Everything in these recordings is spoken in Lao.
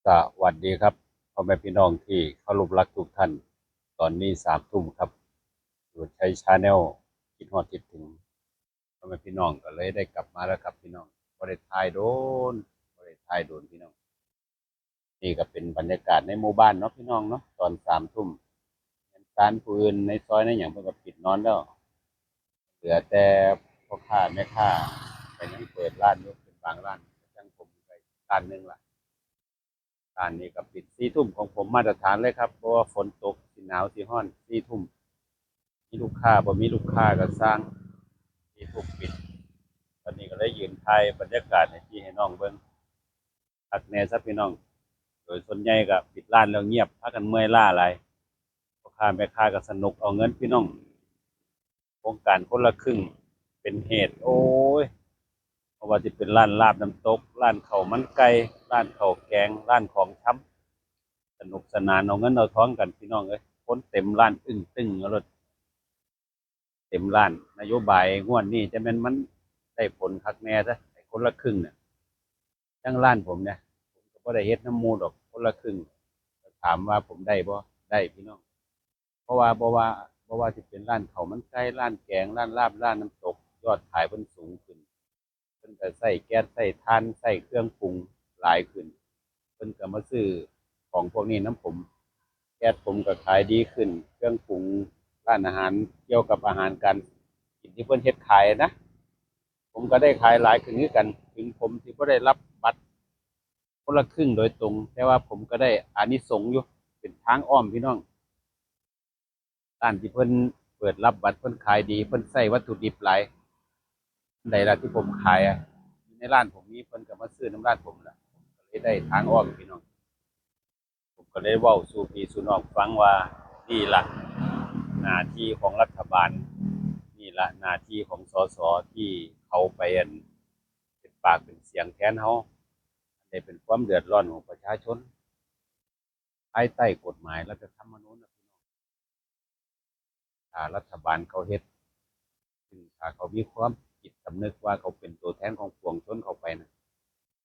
ສະຫວັດດີຄັບ ພໍ່ແມ່ພີ່ນ້ອງທີ່ເຄົາລົບຮັກທຸກທ່ານ. ຕອນນີ້ສາມທຸ່ມຄັບ ສຸວັນໄຊ Channel ຄິດຮອດຄິດເຖິງ ພໍ່ແມ່ພີ່ນ້ອງ ກໍເລີຍໄດ້ກັບມາແລ້ວຄັບພີ່ນ້ອງ. ບໍ່ໄດ້ຖ່າຍດົນ ບໍ່ໄດ້ຖ່າຍດົນພີ່ນ້ອງ. ນີ້ກໍເປັນບັນຍາກາດໃນໝູ່ບ້ານເນາະພີ່ນ້ອງເນາະ ຕອນສາມທຸ່ມ. ເຮືອນຊານຜູ້ອື່ນໃນຊອຍໃນຫຍັງເພິ່ນກໍປິດນອນແລ້ວ ເຫຼືອແຕ່ພໍ່ຄ້າແມ່ຄ້າກໍຍັງເປີດຮ້ານຢູ່ ເປັນບາງຮ້ານ. ຈັ່ງຜົມໄປຮ້ານໜຶ່ງລະ ຮ້ານນີ້ກໍປິດສີ່ທຸ່ມຂອງຜົມ ມາດຕະຖານເລີຍຄັບ ບໍ່ວ່າຝົນຕົກ ຊິໜາວ ຊິຮ້ອນ ສີ່ທຸ່ມ. ມີລູກຄ້າ ບໍ່ມີລູກຄ້າກໍຊ່າງ ສີ່ທຸ່ມປິດ. ຕອນນີ້ກໍເລີຍຢືນຖ່າຍບັນຍາກາດໃຫ້ພີ່ໃຫ້ນ້ອງເບິ່ງ ຄັກແນ່ຊະພີ່ນ້ອງ. ໂດຍສ່ວນໃຫຍ່ກໍປິດຮ້ານແລ້ວງຽບ ພາກັນເມື່ອຍລ້າຫຼາຍ. ພໍ່ຄ້າແມ່ຄ້າກໍສະໜຸກເອົາເງິນພີ່ນ້ອງ. ໂຄງການຄົນລະຄຶ່ງເປັນເຫດ ໂອ້ຍ ບໍ່ວ່າຊິເປັນຮ້ານລາບນ້ຳຕົກ, ຮ້ານເຂົ້າມັນໄກ່, ຮ້ານເຂົ້າແກງ, ຮ້ານຂອງຊຳ ສະໜຸກສະໜານເອົາເງິນເອົາທອງກັນພີ່ນ້ອງເອີຍ. ຄົນເຕັມຮ້ານ ອຶ້ງຕຶ້ງເອົາໂລດ ເຕັມຮ້ານ. ນະໂຍບາຍງວດນີ້ຈະແມ່ນມັນໄດ້ຜົນຄັກແນ່ຊະ ໄອ້ຄົນລະຄຶ່ງນະ. ຈັ່ງຮ້ານຜົມເນຍ ຜົມກໍບໍ່ໄດ້ເຮັດນຳໝູ່ດອກ ຄົນລະຄຶ່ງ. ຖາມວ່າຜົມໄດ້ບໍ່? ໄດ້ພີ່ນ້ອງ. ເພາະວ່າ ບໍ່ວ່າ ບໍ່ວ່າຊິເປັນຮ້ານເຂົ້າມັນໄກ່, ຮ້ານແກງ, ຮ້ານລາບ, ຮ້ານນ້ຳຕົກ ຍອດຂາຍເພິ່ນສູງຂຶ້ນ. ເພິ່ນກໍໃຊ້ແກັສ ໃຊ້ຖ່ານ ໃຊ້ເຄື່ອງປຸງຫຼາຍຂຶ້ນ. ເພິ່ນກໍມາຊື້ຂອງພວກນີ້ນຳຜົມ. ແກັສຜົມກໍຂາຍດີຂຶ້ນ, ເຄື່ອງປຸງ ຮ້ານອາຫານ ກ່ຽວກັບອາຫານການກິນທີ່ເພິ່ນເຮັດຂາຍນະ ຜົມກໍໄດ້ຂາຍຫຼາຍຂຶ້ນຄືກັນ. ເຖິງຜົມຊິບໍ່ໄດ້ຮັບບັດຄົນລະຄຶ່ງໂດຍຕົງ ແຕ່ວ່າຜົມກໍໄດ້ອານິສົງຢູ່ ເປັນທາງອ້ອມພີ່ນ້ອງ. ຮ້ານທີ່ເພິ່ນເປີດຮັບບັດ ເພິ່ນຂາຍດີ ເພິ່ນໃຊ້ວັດຖຸດິບຫຼາຍ. ອັນໃດລະທີ່ຜົມຂາຍ ຢູ່ໃນຮ້ານຜົມມີ ເພິ່ນກໍມາຊື້ນຳຮ້ານຜົມລະ ກໍເລີຍໄດ້ທາງອ້ອມພີ່ນ້ອງ. ຜົມກໍເລີຍເວົ້າສູ່ພີ່ສູ່ນ້ອງຟັງວ່າ ນີ້ລະໜ້າທີ່ຂອງລັດຖະບານ, ນີ້ລະໜ້າທີ່ຂອງ ສສ ທີ່ເຂົາໄປ ອັນ ເປັນປາກເປັນສຽງແທນເຮົາ. ອັນໃດເປັນຄວາມເດືອດຮ້ອນຂອງປະຊາຊົນ ພາຍໃຕ້ກົດໝາຍລັດຖະທຳມະນູນນະພີ່ນ້ອງ. ຖ້າລັດຖະບານເຂົາເຮັດ ຊຶ່ງຖ້າເຂົາມີຄວາມຈິດສຳນຶກວ່າເຂົາເປັນໂຕແທນຂອງປວງຊົນເຂົາໄປນະ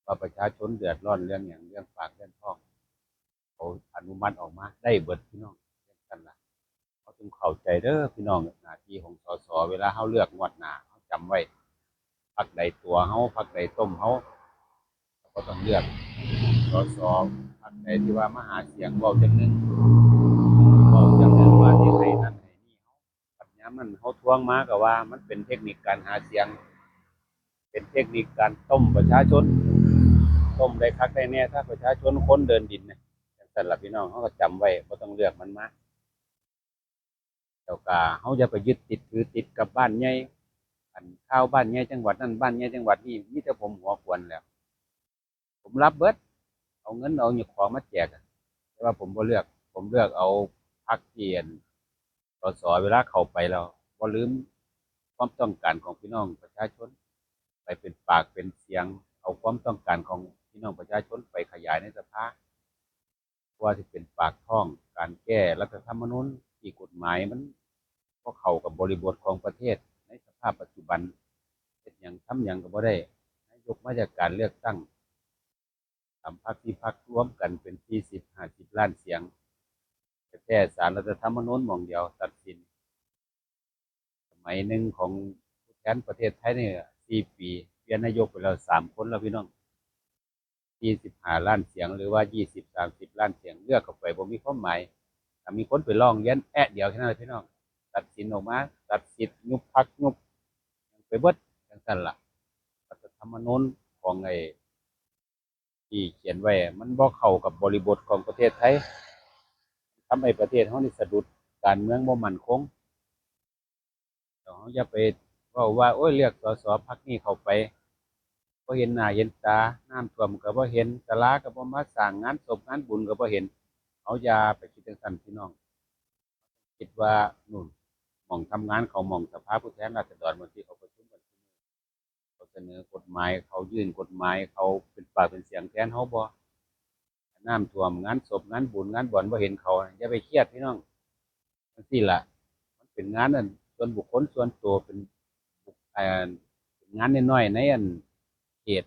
ວ່າປະຊາຊົນເດືອດຮ້ອນເລື່ອງຫຍັງ ເລື່ອງປາກເລື່ອງທ້ອງ ເຂົາອະນຸມັດອອກມາໄດ້ເບິດພີ່ນ້ອງ. ຈັ່ງຊັ້ນລະ ເຮົາຈຶ່ງເຂົ້າໃຈເດີພີ່ນ້ອງ. ໜ້າທີ່ຂອງ ສສ ເວລາເຮົາເລືອກງວດໜ້າ ເຮົາຈຳໄວ້ ພັກໃດຕົວະເຮົາ ພັກໃດຕົ້ມເຮົາ ເຮົາກໍຕ້ອງເລືອກ ສສ ພັກໃດທີ່ວ່າມາຫາສຽງ ເວົ້າຈັ່ງໜຶ່ງ ເວົ້າຈັ່ງໜຶ່ງ ວ່າຊິໃຫ້ນັ້ນໃຫ້ນີ້ເຮົາ. ບັດຍາມນັ້ນເຮົາທວງມາກໍວ່າມັນເປັນເທັກນິກການຫາສຽງ ເປັນເທັກນິກການຕົ້ມປະຊາຊົນ. ຕົ້ມໄດ້ຄັກໄດ້ແນ່ ຖ້າປະຊາຊົນຄົນເດີນດິນນະ. ຈັ່ງຊັ້ນລະພີ່ນ້ອງ ເຮົາກໍຈຳໄວ້ ບໍ່ຕ້ອງເລືອກມັນມາ. ແລ້ວກະເຮົາຢ່າໄປຍຶດຕິດຖືຕິດກັບບ້ານໃຫຍ່ ອັນ ຂ່າວບ້ານໃຫຍ່ຈັງຫວັດນັ້ນ ບ້ານໃຫຍ່ຈັງຫວັດນີ້ ມີແຕ່ຜົມຫົວຂວັນແຫຼະ. ຜົມຮັບເບິດ ເອົາເງິນເອົາຫຍັງຂອງມາແຈກ ແຕ່ວ່າຜົມບໍ່ເລືອກ. ຜົມເລືອກເອົາພັກທີ່ ອັນ ສສ ເວລາເຂົ້າໄປແລ້ວ ບໍ່ລືມຄວາມຕ້ອງການຂອງພີ່ນ້ອງປະຊາຊົນ ໄປເປັນປາກເປັນສຽງ ເອົາຄວາມຕ້ອງການຂອງພີ່ນ້ອງປະຊາຊົນໄປຂະຫຍາຍໃນສະພາ. ບໍ່ວ່າຊິເປັນປາກທ້ອງ ການແກ້ລັດຖະທຳມະນູນທີ່ກົດໝາຍມັນບໍ່ເຂົ້າກັບບໍລິບົດຂອງປະເທດໃນສະພາບປັດຈຸບັນ. ເຮັດຫຍັງທຳຫຍັງກໍບໍ່ໄດ້. ນາຍົກມາຈາກການເລືອກຕັ້ງ ສາມພັກ ສີ່ພັກ ລວມກັນເປັນສີ່ສິບ ຫ້າສິບລ້ານສຽງ. ແທ້ໆ ສານລັດຖະທຳມະນູນໝ່ອງດຽວຕັດສິນ. ສະໄໝໜຶ່ງຂອງຜູ້ແທນປະເທດໄທນີ້ ສີ່ປີ ປ່ຽນນາຍົກໄປແລ້ວສາມຄົນແລ້ວພີ່ນ້ອງ. ສີ່ສິບຫ້າລ້ານສຽງ ຫຼືວ່າ ຊາວ ສາມສິບລ້ານສຽງ ເລືອກເຂົ້າໄປບໍ່ມີຄວາມໝາຍ. ຖ້າມີຄົນໄປຮ້ອງຮຽນແອະດຽວແຄ່ນັ້ນແຫຼະພີ່ນ້ອງ ຕັດສິນອອກມາ ຕັດສິດ ຍຸບພັກ ຍຸບຫຍັງໄປເບິດ. ຈັ່ງຊັ້ນລະ ລັດຖະທຳມະນູນຂອງໄອ້ ທີ່ຂຽນໄວ້ ມັນບໍ່ເຂົ້າກັບບໍລິບົດຂອງປະເທດໄທ ທຳໃຫ້ປະເທດເຮົານີ້ສະດຸດ ການເມືອງບໍ່ໝັ້ນຄົງ. ເຮົາຢ່າໄປເວົ້າວ່າ ໂອ້ຍ ເລືອກ ສສ ພັກນີ້ເຂົ້າໄປ ບໍ່ເຫັນໜ້າເຫັນຕາ ນ້ຳຖ້ວມກໍບໍ່ເຫັນ ສາລາກໍບໍ່ມາສ້າງ ງານສົບງານບຸນກໍບໍ່ເຫັນ. ເຮົາຢ່າໄປຄິດຈັ່ງຊັ້ນພີ່ນ້ອງ. ຄິດວ່າ ໂນ່ນ ໝ່ອງທຳງານເຂົາ ໝ່ອງສະພາຜູ້ແທນລາຊະດອນ ບ່ອນທີ່ເຂົາປະຊຸມກັນ ເຂົາສະເໜີກົດໝາຍ ເຂົາຍື່ນກົດໝາຍ ເຂົາເປັນປາກເປັນສຽງແທນເຮົາບໍ່? ນ້ຳຖ້ວມ ງານສົບ ງານບຸນ ງານບອນ ບໍ່ເຫັນເຂົາ ຢ່າໄປຄຽດພີ່ນ້ອງ. ຈັ່ງຊີ້ລະ ມັນເປັນງານ ອັນ ສ່ວນບຸກຄົນສ່ວນໂຕ ເປັນ ເປັນງານນ້ອຍໆ ໃນ ອັນ ເຂດ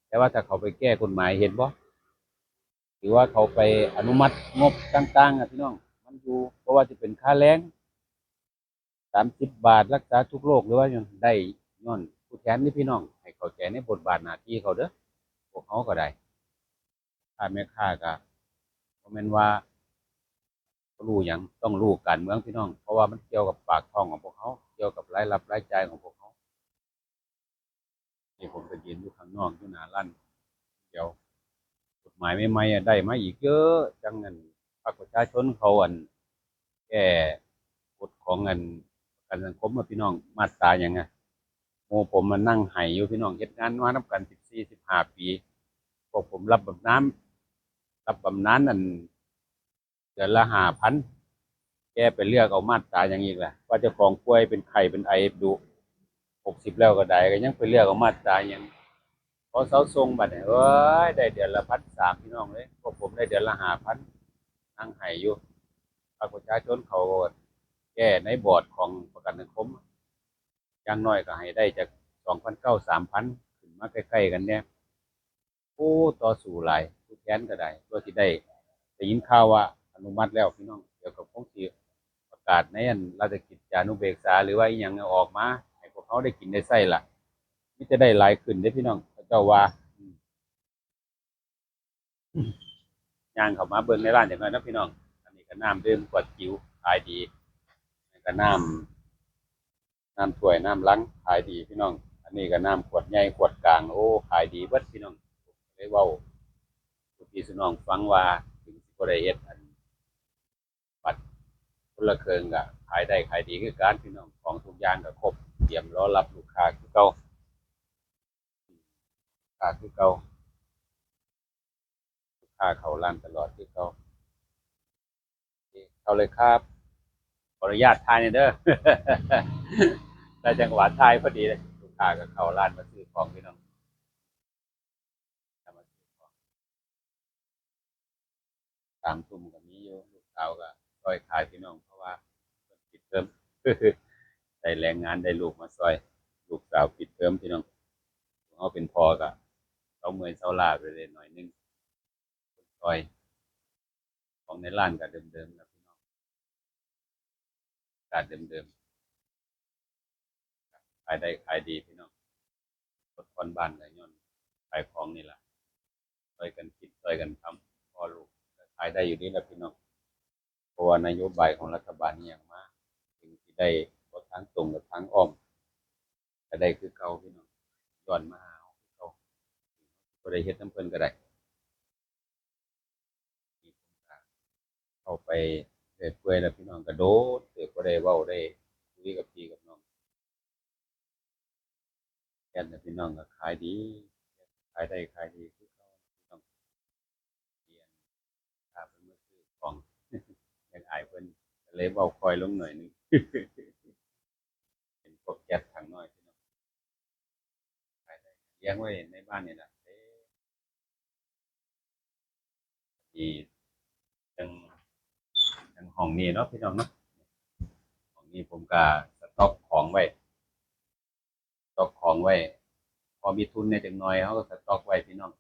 ແຕ່ວ່າຖ້າເຂົາໄປແກ້ກົດໝາຍ ເຫັນບໍ່? ຫຼືວ່າເຂົາໄປອະນຸມັດງົບຕ່າງໆ ອະ ພີ່ນ້ອງ ມັນຢູ່ ບໍ່ວ່າຈະເປັນຄ່າແຮງ ສາມສິບບາດ ຮັກສາທຸກໂລກ ຫຼືວ່າຫຍັງ ໄດ້ຍ້ອນຜູ້ແທນນີ້ພີ່ນ້ອງ ໃຫ້ເຂົ້າໃຈໃນບົດບາດໜ້າທີ່ເຂົາເດີ້. ພວກເຮົາກໍໄດ້ ຄ້າແມ່ຄ້າກໍບໍ່ແມ່ນວ່າບໍ່ຮູ້ຫຍັງ ຕ້ອງຮູ້ການເມືອງພີ່ນ້ອງ ເພາະວ່າມັນກ່ຽວກັບປາກທ້ອງຂອງພວກເຮົາ ກ່ຽວກັບລາຍຮັບລາຍຈ່າຍຂອງພວກເຮົາ. ນີ້ຜົມກໍຢືນຢູ່ຂ້າງນອກ ຢູ່ໜ້າຮ້ານດຽວ ກົດໝາຍໃໝ່ໆ ອະ ໄດ້ມາອີກເຍອະ ຈັ່ງອັນ ພັກປະຊາຊົນເຂົາ ອັນ ແກ້ກົດຂອງ ອັນ ປະກັນສັງຄົມ ອະ ພີ່ນ້ອງ ມາດຕາຫຍັງ ອະ ໝູ່ຜົມມານັ່ງໄຫ້ຢູ່ພີ່ນ້ອງ ເຮັດງານມານຳກັນສິບສີ່ ສິບຫ້າປີ ພວກຜົມຮັບບຳນານ ຮັບບຳນານ ອັນ ເດືອນລະຫ້າພັນ ແກໄປເລືອກເອົາມາດຕາຫຍັງອີກລະ ວ່າເຈົ້າຂອງປ່ວຍເປັນໄຂ້ເປັນໄອດຸ ຫົກສິບແລ້ວກໍໄດ້ ກໍຍັງໄປເລືອກເອົາມາດຕາຫຍັງ ພໍເຊົາສົ່ງບັດນີ້ ໂອ້ຍ ໄດ້ເດືອນລະພັນສາມ ພີ່ນ້ອງເອີຍ ພວກຜົມໄດ້ເດືອນລະຫ້າພັນ ນັ່ງໄຫ້ຢູ່ ພາກປະຊາຊົນເຂົາແກ້ໃນບອດຂອງປະກັນສັງຄົມ ຢ່າງໜ້ອຍກໍໃຫ້ໄດ້ຈັກສອງພັນເກົ້າ ສາມພັນ ຂຶ້ນມາໃກ້ໆກັນແດ່. ໂອ້ ຕໍ່ສູ້ຫຼາຍ ຜູ້ແທນກໍໄດ້ ຕົວະຊິໄດ້ ໄດ້ຍິນຂ່າວວ່າອະນຸມັດແລ້ວພີ່ນ້ອງ ດຽວກໍຄົງຊິປະກາດໃນອັນລາຊະກິດຈານຸເບກສາ ຫຼືວ່າອີ່ຫຍັງອອກມາ ໃຫ້ພວກເຮົາໄດ້ກິນໄດ້ໃຊ້ລະ ມີແຕ່ໄດ້ຫຼາຍຂຶ້ນເດ້ພີ່ນ້ອງ ເຂົາເຈົ້າວ່າ. ຍ່າງເຂົ້າມາເບິ່ງໃນຮ້ານຈັກໜ້ອຍເນາະພີ່ນ້ອງ ອັນນີ້ກໍນ້ຳດື່ມຂວດຈິ໋ວຂາຍດີ ແລ້ວກໍນ້ຳ ນ້ຳຖ້ວຍນ້ຳລັງຂາຍດີພີ່ນ້ອງ ອັນນີ້ກໍນ້ຳຂວດໃຫຍ່ຂວດກາງ ໂອ້ ຂາຍດີເບິດພີ່ນ້ອງ ກໍເລີຍເວົ້າສູ່ພີ່ສູ່ນ້ອງຟັງວ່າ ເຖິງຊິບໍ່ໄດ້ເຮັດອັນບັດຄົນລະເຄິ່ງ ກໍຂາຍໄດ້ຂາຍດີຄືກັນພີ່ນ້ອງ ຂອງທຸກຢ່າງກໍຄົບ ຕຽມລໍຮັບລູກຄ້າຄືເກົ່າ ຄ້າຄືເກົ່າ ລູກຄ້າເຂົ້າຮ້ານຕະຫຼອດຄືເກົ່າ. ເຂົ້າເລີຍຄັບ ຂໍອະນຸຍາດຖ່າຍແດ່ເດີ້ ໄດ້ຈັງຫວະຖ່າຍພໍດີເລີຍ ລູກຄ້າກໍເຂົ້າຮ້ານມາຊື້ຂອງພີ່ນ້ອງ ສາມທຸ່ມກໍມີຢູ່ ລູກສາວກໍຊ່ອຍຂາຍພີ່ນ້ອງ ເພາະວ່າເພິ່ນປິດເທີມ ໄດ້ແຮງງານ ໄດ້ລູກມາຊ່ອຍ ລູກສາວປິດເທີມພີ່ນ້ອງ ເຮົາເປັນພໍ່ກໍເຊົາເມື່ອຍເຊົາລ້າໄປເລີຍໜ້ອຍໜຶ່ງ ຊ່ອຍ ຂອງໃນຮ້ານກໍເດີມໆນະພີ່ນ້ອງ ກາດເດີມໆ ຂາຍໄດ້ຂາຍດີພີ່ນ້ອງ ຄົນຜ່ອນບ້ານກໍຍ້ອນຂາຍຂອງນີ້ລະ ຊ່ອຍກັນຄິດຊ່ອຍກັນທຳ ພໍ່ລູກກໍຂາຍໄດ້ຢູ່ເດລະພີ່ນ້ອງ ເພາະວ່ານະໂຍບາຍຂອງລັດຖະບານອີ່ຫຍັງມາ ເຖິງຊິໄດ້ບໍ່ທາງຕົງກໍທາງອ້ອມ ກໍໄດ້ຄືເກົ່າພີ່ນ້ອງ ຍ້ອນມາຫາເຮົາຄືເກົ່າ ບໍ່ໄດ້ເຮັດນຳເພິ່ນກໍໄດ້ ເຂົ້າໄປເລື້ອຍເປື່ອຍແລ້ວ ພີ່ນ້ອງ ກໍໂດນເຕີບ ບໍ່ໄດ້ເວົ້າໄດ້ຄຸຍກັບພີ່ກັບນ້ອງ ແຕ່ພີ່ນ້ອງກໍຂາຍດີ ຂາຍໄດ້ຂາຍດີຄືເກົ່າ ພີ່ນ້ອງ ທີ່ອັນ ຖ້າເພິ່ນມາຊື້ຂອງ ຢາກອາຍເພິ່ນ ກໍເລີຍເວົ້າຄ່ອຍລົງໜ້ອຍໜຶ່ງ ເປັນພວກແກັດຖັງນ້ອຍພີ່ນ້ອງ ຂາຍໄດ້ ລ້ຽງໄວ້ໃນບ້ານນີ້ລະ ເອີ ທີ່ ຈັ່ງ ຈັ່ງຫ້ອງນີ້ເນາະ ພີ່ນ້ອງເນາະ ຫ້ອງນີ້ຜົມກະສະຕັອກຂອງໄວ້ ສະຕັອກຂອງໄວ້ ພໍມີທຶນແດ່ຈັກໜ້ອຍ ເຮົາກໍສະຕັອກໄວ້ພີ່ນ້ອງ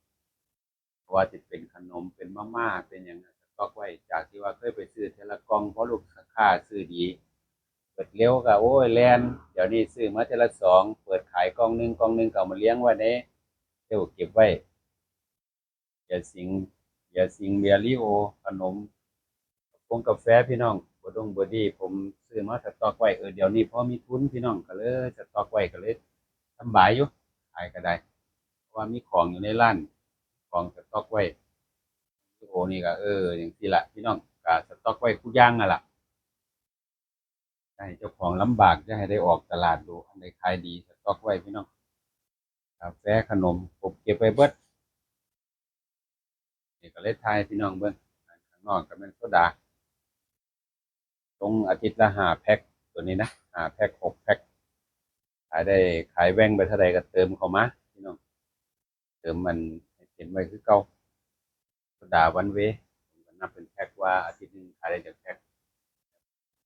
ບໍ່ວ່າຊິເປັນຂະໜົມ ເປັນມາມ່າ ເປັນຫຍັງ ສະຕັອກໄວ້ ຈາກທີ່ວ່າເຄີຍໄປຊື້ເທື່ອລະກ່ອງ ພໍລູກຄ້າຊື້ດີ ເບິດເລັວກໍ ໂອ້ຍ ແລ່ນ ດຽວນີ້ຊື້ມາເທື່ອລະສອງ ເປີດຂາຍກ່ອງໜຶ່ງ ກ່ອງໜຶ່ງກໍເອົາມາລ້ຽງໄວ້ໃນເຊວເກັບໄວ້ ເບຍສິງ ເບຍສິງ ເບຍລີໂອ ຂະໜົມ ກົງກາແຟພີ່ນ້ອງ ເບີດົງເບີດີ ຜົມຊື້ມາສະຕັອກໄວ້ ເອີ ດຽວນີ້ພໍມີທຶນພີ່ນ້ອງ ກໍເລີຍສະຕັອກໄວ້ ກໍເລີຍສຳບາຍຢູ່ ຂາຍກໍໄດ້ ເພາະວ່າມີຂອງຢູ່ໃນຮ້ານ ຂອງສະຕັອກໄວ້ ໂອ ນີ້ກໍ ເອີ ຈັ່ງຊີ້ລະພີ່ນ້ອງ ກໍສະຕັອກໄວ້ຄູ່ຢ່າງຫັ້ນລະ ຢ່າໃຫ້ເຈົ້າຂອງລຳບາກ ຢ່າໃຫ້ໄດ້ອອກຕະຫຼາດດູ ອັນໃດຂາຍດີສະຕັອກໄວ້ພີ່ນ້ອງ ກາແຟຂະໜົມ ຜົມເກັບໄວ້ເບິດ ນີ້ກໍເລີຍຖ່າຍໃຫ້ພີ່ນ້ອງເບິ່ງ ຂ້າງນອກກໍແມ່ນໂຊດາ ລົງອາທິດລະຫ້າແພັກ ໂຕນີ້ນະ ຫ້າແພັກ ຫົກແພັກ ຂາຍໄດ້ ຂາຍແວ່ງໄປເທົ່າໃດກໍເຕີມເຂົ້າມາພີ່ນ້ອງ ເຕີມມັນໃຫ້ເຕັມໄວ້ຄືເກົ່າ ໂຊດາວັນເວ ກໍນັບເປັນແພັກວ່າອາທິດໜຶ່ງຂາຍໄດ້ຈັກແພັກ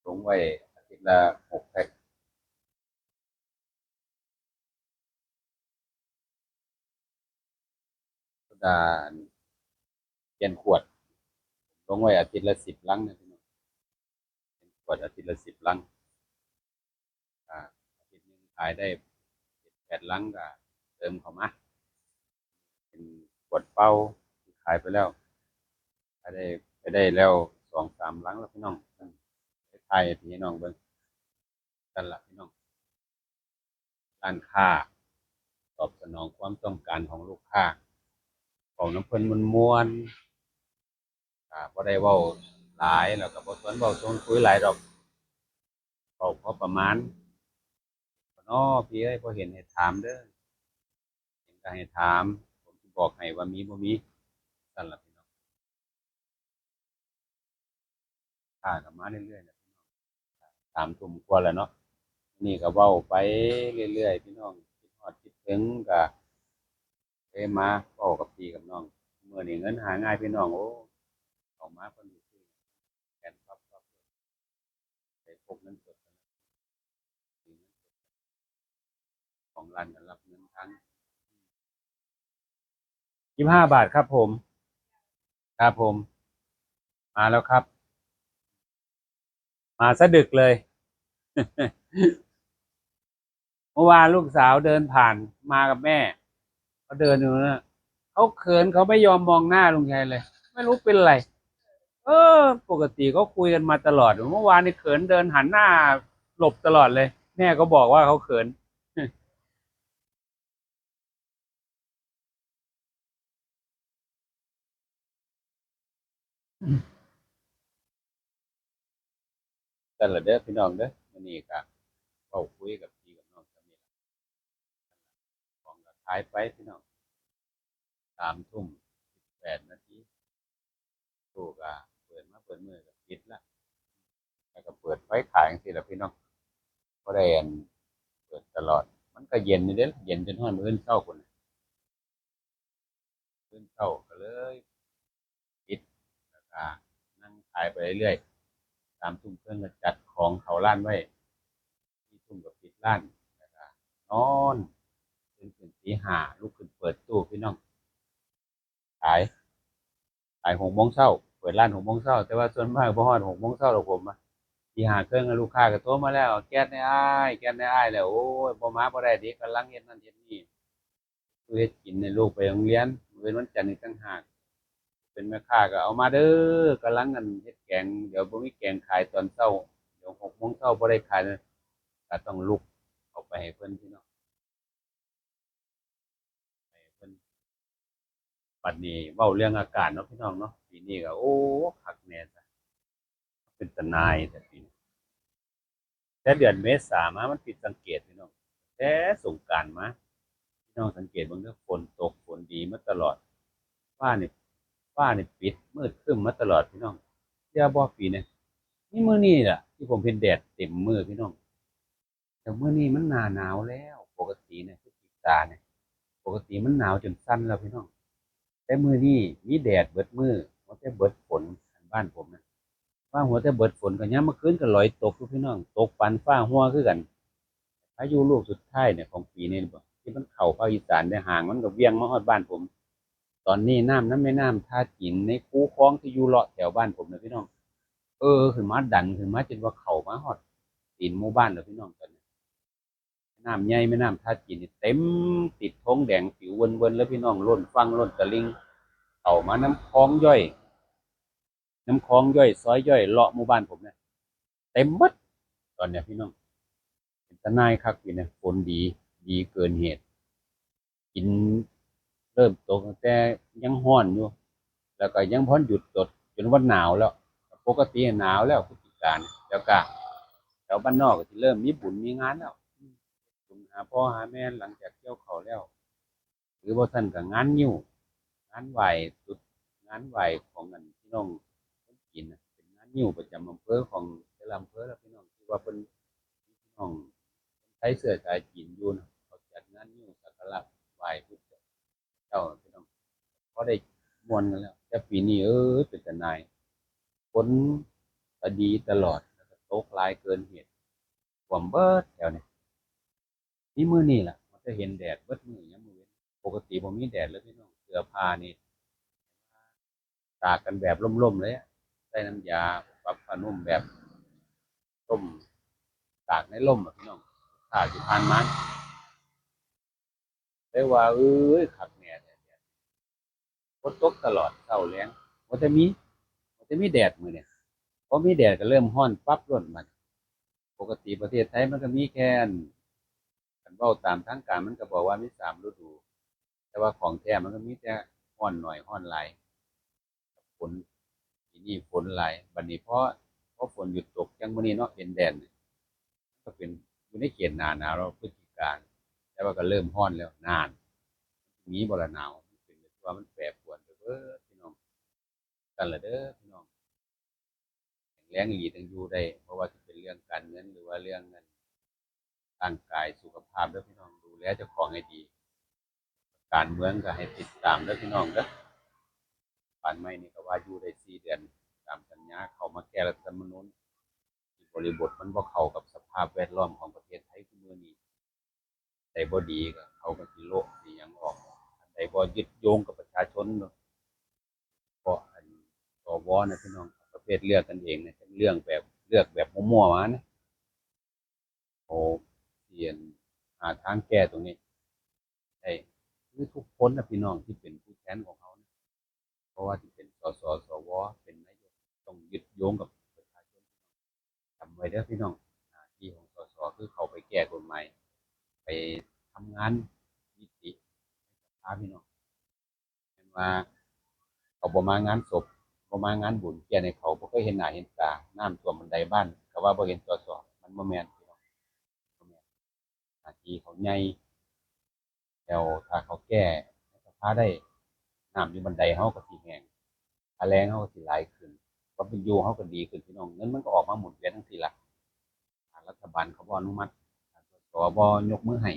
ລົງໄວ້ອາທິດລະຫົກແພັກ ໂຊດາ ປ່ຽນຂວດ ລົງໄວ້ອາທິດລະສິບລັງນະພີ່ນ້ອງ ປ່ຽນຂວດອາທິດລະສິບລັງ ອາ ອາທິດໜຶ່ງຂາຍໄດ້ເຈັດແປດລັງ ກໍເຕີມເຂົ້າມາ ເປັນຂວດເປົ່າທີ່ຂາຍໄປແລ້ວ ຂາຍໄດ້ ໄປໄດ້ແລ້ວສອງສາມລັງແລ້ວພີ່ນ້ອງ ໄດ້ຖ່າຍໃຫ້ພີ່ນ້ອງເບິ່ງ ຊັ້ນລະພີ່ນ້ອງ ຮ້ານຄ້າຕອບສະໜອງຄວາມຕ້ອງການຂອງລູກຄ້າ ເວົ້ານຳເພິ່ນມ່ວນໆ ກໍບໍ່ໄດ້ເວົ້າຫຼາຍ ແລ້ວກໍບໍ່ຊວນເວົ້າຊວນຄຸຍຫຼາຍດອກ ເວົ້າພໍປະມານ ເນາະ ພີ່ເອີຍ ບໍ່ເຫັນໃຫ້ຖາມເດີ ເຫັນກໍໃຫ້ຖາມ ຜົມຊິບອກໃຫ້ວ່າມີບໍ່ມີ ຊັ້ນລະພີ່ນ້ອງ ຄ້າກໍມາເລື້ອຍໆແຫຼະ ສາມທຸ່ມກວ່າແລ້ວເນາະ ນີ້ກໍເວົ້າໄປເລື້ອຍໆ ພີ່ນ້ອງຄິດຮອດຄິດເຖິງກໍເລີຍມາເວົ້າກັບພີ່ກັບນ້ອງ ມື້ນີ້ເງິນຫາງ່າຍພີ່ນ້ອງ ໂອ້ ເຂົ້າມາເພິ່ນຊິຊື້ແຂນປັບໆ ໄປພົກເງິນສົດ ຂອງຮ້ານກໍຮັບເງິນທັງ ສິບຫ້າບາດ ຄັບຜົມ ຄັບຜົມ ມາແລ້ວຄັບ ມາສະດຶກເລີຍ ເມື່ອວານລູກສາວເດີນຜ່ານມາກັບແມ່ ເຂົາເດີນຢູ່ນັ້ນນະ ເຂົາເຂີນ ເຂົາໄມ່ຍອມມອງໜ້າລຸງໄຊເລີຍ ໄມ່ຮູ້ເປັນໄລ ເອີ ປົກກະຕິເຂົາຄຸຍກັນມາຕະຫຼອດ ເມື່ອວານນີ້ເຂີນ ເດີນຫັນໜ້າຫຼົບຕະຫຼອດເລີຍ ແມ່ກໍບອກວ່າເຂົາເຂີນ. ຊັ້ນລະເດີພີ່ນ້ອງເດີ ມື້ນີ້ກະເວົ້າຄຸຍກັບພີ່ກັບນ້ອງສ່ຳນີ້ລະ ຂອງກະຂາຍໄປພີ່ນ້ອງ ສາມທຸ່ມສິບແປດນາທີ ຕູ້ກະເປີດມາເປີດມື້ກະປິດລະ ແລ້ວກະເປີດໄຟຂາຍຈັ່ງຊີ້ລະພີ່ນ້ອງ ບໍ່ໄດ້ອັນເປີດຕະຫຼອດ ມັນກະເຢັນຢູ່ເດ້ ເຢັນຈົນຮອດມື້ອື່ນເຊົ້າພຸ້ນ ຕື່ນເຊົ້າກໍເລີຍປິດ ແລ້ວກະນັ່ງຂາຍໄປເລື້ອຍໆ ສາມທຸ່ມເຄິ່ງກໍຈັດຂອງເຂົ້າຮ້ານໄວ້ ສີ່ທຸ່ມກໍປິດຮ້ານ ແລ້ວກະນອນ ຕື່ນຂຶ້ນຕີຫ້າ ລຸກຂຶ້ນເປີດຕູ້ພີ່ນ້ອງ ຂາຍ ຂາຍຫົກໂມງເຊົ້າ ເປີດຮ້ານຫົກໂມງເຊົ້າ ແຕ່ວ່າສ່ວນມາກບໍ່ຮອດຫົກໂມງເຊົ້າດອກ ຜົມວ່າ ຕີຫ້າເຄິ່ງ ລູກຄ້າກໍໂທມາແລ້ວ ແກັສແດ່ອ້າຍ ແກັສແດ່ອ້າຍ ແລ້ວ ໂອ້ຍ ບໍ່ມາບໍ່ໄດ້ເດ ກຳລັງເຮັດນັ້ນເຮັດນີ້ ເຮັດກິນໃຫ້ລູກໄປໂຮງຮຽນ ມື້ອື່ນວັນຈັນອີກຕ່າງຫາກ ເປັນແມ່ຄ້າກໍເອົາມາເດີ ກຳລັງອັນເຮັດແກງ ດຽວບໍ່ມີແກງຂາຍຕອນເຊົ້າ ດຽວຫົກໂມງເຊົ້າບໍ່ໄດ້ຂາຍ ກໍຕ້ອງລຸກເອົາໄປໃຫ້ເພິ່ນພີ່ນ້ອງ ໃຫ້ເພິ່ນ ບັດນີ້ເວົ້າເລື່ອງອາກາດເນາະ ພີ່ນ້ອງເນາະ ປີນີ້ກໍ ໂອ້ ຄັກແນ່ຊະ ເປັນຕາໜ່າຍແທ້ປີນີ້ ແຕ່ເດືອນເມສາມາມັນຜິດສັງເກດພີ່ນ້ອງ ແຕ່ສົງການມາ ພີ່ນ້ອງສັງເກດເບິ່ງເດີ ຝົນຕົກຝົນດີມາຕະຫຼອດ ຟ້ານີ້ ຟ້ານີ້ປິດມືດຄຶ້ມມາຕະຫຼອດພີ່ນ້ອງ ເຊື່ອບໍ່ປີນີ້ ມີມື້ນີ້ລະທີ່ຜົມເຫັນແດດເຕັມມື້ພີ່ນ້ອງ ແຕ່ມື້ນີ້ມັນໜ້າໜາວແລ້ວ ປົກກະຕິນີ້ ພຶສຈິການີ້ ປົກກະຕິມັນໜາວຈົນສັ່ນແລ້ວພີ່ນ້ອງ ແຕ່ມື້ນີ້ມີແດດເບິດມື້ ຫົວແຕ່ເບິດຝົນ ບ້ານຜົມນະ ວ່າຫົວແຕ່ເບິດຝົນ ກໍຍາມມື້ຄືນກໍລອຍຕົກຢູ່ພີ່ນ້ອງ ຕົກປານຟ້າຮົ່ວຄືກັນ ພາຍຸລູກສຸດທ້າຍນີ້ຂອງປີນີ້ບໍ ທີ່ມັນເຂົ້າພາກອີສານໄດ້ ຫາງມັນກໍຫວ່ຽງມາຮອດບ້ານຜົມ ຕອນນີ້ນ້ຳນຳແມ່ນ້ຳທ່າຈີນ ໃນຄູຄອງທີ່ຢູ່ເລາະແຖວບ້ານຜົມນະພີ່ນ້ອງ ເອີ ຂຶ້ນມາດັນຂຶ້ນມາ ຈົນວ່າເຂົ້າມາຮອດຕີນໝູ່ບ້ານແລ້ວພີ່ນ້ອງ ຕອນນີ້ ແມ່ນ້ຳໃຫຍ່ ແມ່ນ້ຳທ່າຈີນນີ້ເຕັມ ຕິດໂທງແດງປິວເວີນໆເລີຍພີ່ນ້ອງ ລົ້ນຝັ່ງລົ້ນຕະລິ່ງ ເຂົ້າມານຳຄອງຍ່ອຍ ນຳຄອງຍ່ອຍ ຊອຍຍ່ອຍ ເລາະໝູ່ບ້ານຜົມນະ ເຕັມໝົດ ຕອນນີ້ພີ່ນ້ອງ ເປັນຕາໜ່າຍຄັກປີນີ້ ຝົນດີ ດີເກີນເຫດ ຝົນເລີ່ມຕົກຕັ້ງແຕ່ຍັງຮ້ອນຢູ່ ແລ້ວກໍຍັງບໍ່ທັນຢຸດຕົກ ຈົນວ່າໜາວແລ້ວ ປົກກະຕິໜາວແລ້ວ ພຶສຈິກາ ແລ້ວກະແຖວບ້ານນອກກໍຊິເລີ່ມມີບຸນມີງານແລ້ວ ບຸນຫາພໍ່ຫາແມ່ ຫຼັງຈາກກ່ຽວເຂົ້າແລ້ວ ຫຼືບໍ່ຊັ້ນກໍງານງິ້ວ ງານໄຫວ້ຕຸດ ງານໄຫວ້ຂອງອັນພີ່ນ້ອງຄົນຈີນນະ ເປັນງານງິ້ວປະຈຳອຳເພີຂອງແຕ່ລະອຳເພີລະພີ່ນ້ອງ ທີ່ວ່າເພິ່ນ ພີ່ນ້ອງຄົນໄທເຊື້ອສາຍຈີນຢູ່ນະ ເຂົາຈັດງານງິ້ວສັກກາລະໄຫວ້ພຸດເຈົ້າພີ່ນ້ອງ ພໍໄດ້ມ່ວນກັນແລ້ວ ແຕ່ປີນີ້ ເອີຍ ເປັນຕາໜ່າຍ ຝົນກໍດີຕະຫຼອດ ແລ້ວກໍຕົກຫຼາຍເກີນເຫດ ຖ້ວມເບິດແຖວນີ້ ມີມື້ນີ້ລະ ມັນຈະເຫັນແດດເບິດມື້ຍາມມື້ເວັນ ປົກກະຕິບໍ່ມີແດດເລີຍພີ່ນ້ອງ ເສື້ອຜ້ານີ້ ຕາກກັນແບບລົ້ມໆເລີຍ ໃຊ້ນ້ຳຢາປັບຜ້ານຸ່ມແບບລົ້ມ ຕາກໃນລົມອະ ພີ່ນ້ອງ ຖ້າຊິຜ່ານມາ ເລີຍວ່າ ເອີຍ ຄັກແນ່ແທ້ ແດດຝົນຕົກຕະຫຼອດເຊົ້າແລງ ບໍ່ແຕ່ມີ ບໍ່ແຕ່ມີແດດມື້ນີ້ ພໍມີແດດກໍເລີ່ມຮ້ອນປັບໂລດບັດ. ປົກກະຕິປະເທດໄທມັນກໍມີແຄ່ ອັນ ຄັນເວົ້າຕາມທາງການມັນກໍບອກວ່າມີສາມລະດູ ແຕ່ວ່າຂອງແທ້ມັນກໍມີແຕ່ຮ້ອນໜ້ອຍ ຮ້ອນຫຼາຍ ຝົນ ປີນີ້ຝົນຫຼາຍ ບັດນີ້ພໍ ພໍຝົນຢຸດຕົກ ຈັ່ງມື້ນີ້ເນາະ ເຫັນແດດ ກໍເປັນຢູ່ໃນເຂດໜ້າໜາວແລ້ວ ພຶດສະຈິກາ ແຕ່ວ່າກໍເລີ່ມຮ້ອນແລ້ວ ນານ ມີບໍ່ລະໜາວ ມັນເປັນແບບວ່າມັນແປປວນໄປເບິດ ພີ່ນ້ອງ ຊັ້ນລະເດີ ພີ່ນ້ອງ ແຂງແຮງອີ່ຫຼີ ຈັ່ງຢູ່ໄດ້ ບໍ່ວ່າຊິເປັນເລື່ອງການເງິນ ຫຼືວ່າເລື່ອງ ອັນ ຮ່າງກາຍສຸຂະພາບເດີ ພີ່ນ້ອງ ດູແລເຈົ້າຂອງໃຫ້ດີ ການເມືອງກໍໃຫ້ຕິດຕາມເດີ ພີ່ນ້ອງເດີ ບານໃໝ່ນີ້ກໍວ່າຢູ່ໄດ້ສີ່ເດືອນ ຕາມສັນຍາ ເຂົ້າມາແກ້ລັດຖະທຳມະນູນ ທີ່ບໍລິບົດມັນບໍ່ເຂົ້າກັບສະພາບແວດລ້ອມຂອງປະເທດໄທຊຸມື້ນີ້ ໃດບໍ່ດີກໍເຂົາກໍຊິໂລະຊິຫຍັງອອກ ອັນໃດບໍ່ຍຶດໂຍງກັບປະຊາຊົນເນາະ ເພາະອັນ ສວ ນະ ພີ່ນ້ອງ ປະເພດເລືອກກັນເອງນະ ເລືອກແບບ ເລືອກແບບມົ້ວໆມານະ ໂອ ຊິອັນ ຫາທາງແກ້ຕົງນີ້ໄດ້ ຄືທຸກຄົນນະ ພີ່ນ້ອງທີ່ເປັນຜູ້ແທນຂອງເຮົານະ ບໍ່ວ່າຊິເປັນ ສສ ສວ ເປັນນາຍົກ ຕ້ອງຍຶດໂຍງກັບປະຊາຊົນ. ຈຳໄວ້ເດີພີ່ນ້ອງ ໜ້າທີ່ຂອງ ສສ ຄືເຂົ້າໄປແກ້ກົດໝາຍ ໄປທຳງານນິຕິໃນສະພາພີ່ນ້ອງ ແມ່ນວ່າເຂົາບໍ່ມາງານສົບ ບໍ່ມາງານບຸນ ແກ້ໃຫ້ເຂົາ ບໍ່ເຄີຍເຫັນໜ້າເຫັນຕາ ນ້ຳຖ້ວມບັນໄດບ້ານ ກໍວ່າບໍ່ເຫັນ ສສ ມັນບໍ່ແມ່ນພີ່ນ້ອງ ບໍ່ແມ່ນ ໜ້າທີ່ເຂົາໃຫຍ່ ແລ້ວຖ້າເຂົາແກ້ໃນສະພາໄດ້ ນ້ຳຢູ່ບັນໄດເຮົາກໍຊິແຫ້ງ ຄ່າແຮງເຮົາກໍຊິຫຼາຍຂຶ້ນ ຄວາມເປັນຢູ່ເຮົາກໍດີຂຶ້ນພີ່ນ້ອງ ເງິນມັນກໍອອກມາໝູນວຽນຈັ່ງຊີ້ລະ ຖ້າລັດຖະບານເຂົາບໍ່ອະນຸມັດ ຖ້າ ສສ ບໍ່ຍົກມືໃຫ້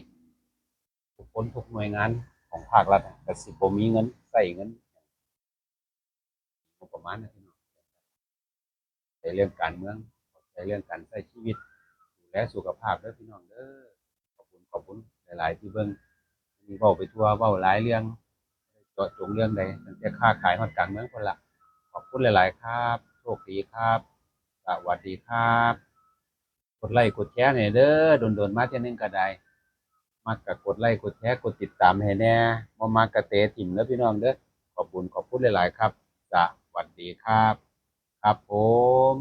ທຸກຄົນທຸກໜ່ວຍງານຂອງພາກລັດກໍຊິບໍ່ມີເງິນໃຊ້ເງິນ ງົບປະມານນະພີ່ນ້ອງ ໃນເລື່ອງການເມືອງ ໃນເລື່ອງການໃຊ້ຊີວິດ ດູແລສຸຂະພາບເດີພີ່ນ້ອງເດີ ຂອບຄຸນ ຂອບຄຸນຫຼາຍໆທີ່ເບິ່ງ ນີ້ເວົ້າໄປທົ່ວ ເວົ້າຫຼາຍເລື່ອງ ເຈາະຈົງເລື່ອງໃດ ຕັ້ງແຕ່ຄ້າຂາຍຮອດການເມືອງພຸ້ນລະ ຂອບຄຸນຫຼາຍໆຄັບ ໂຊກດີຄັບ ສະຫວັດດີຄັບ. ກົດໄລ້ກົດແຊໃຫ້ເດີ ດົນໆມາເທື່ອໜຶ່ງກໍໄດ້ ມັກກໍກົດໄລ້ກົດແຊ ກົດຕິດຕາມໃຫ້ແດ່ ບໍ່ມັກກໍເຕະຖິ້ມເດີພີ່ນ້ອງເດີ ຂອບບຸນຂອບຄຸນຫຼາຍໆຄັບ ສະຫວັດດີຄັບ ຄັບຜົມ.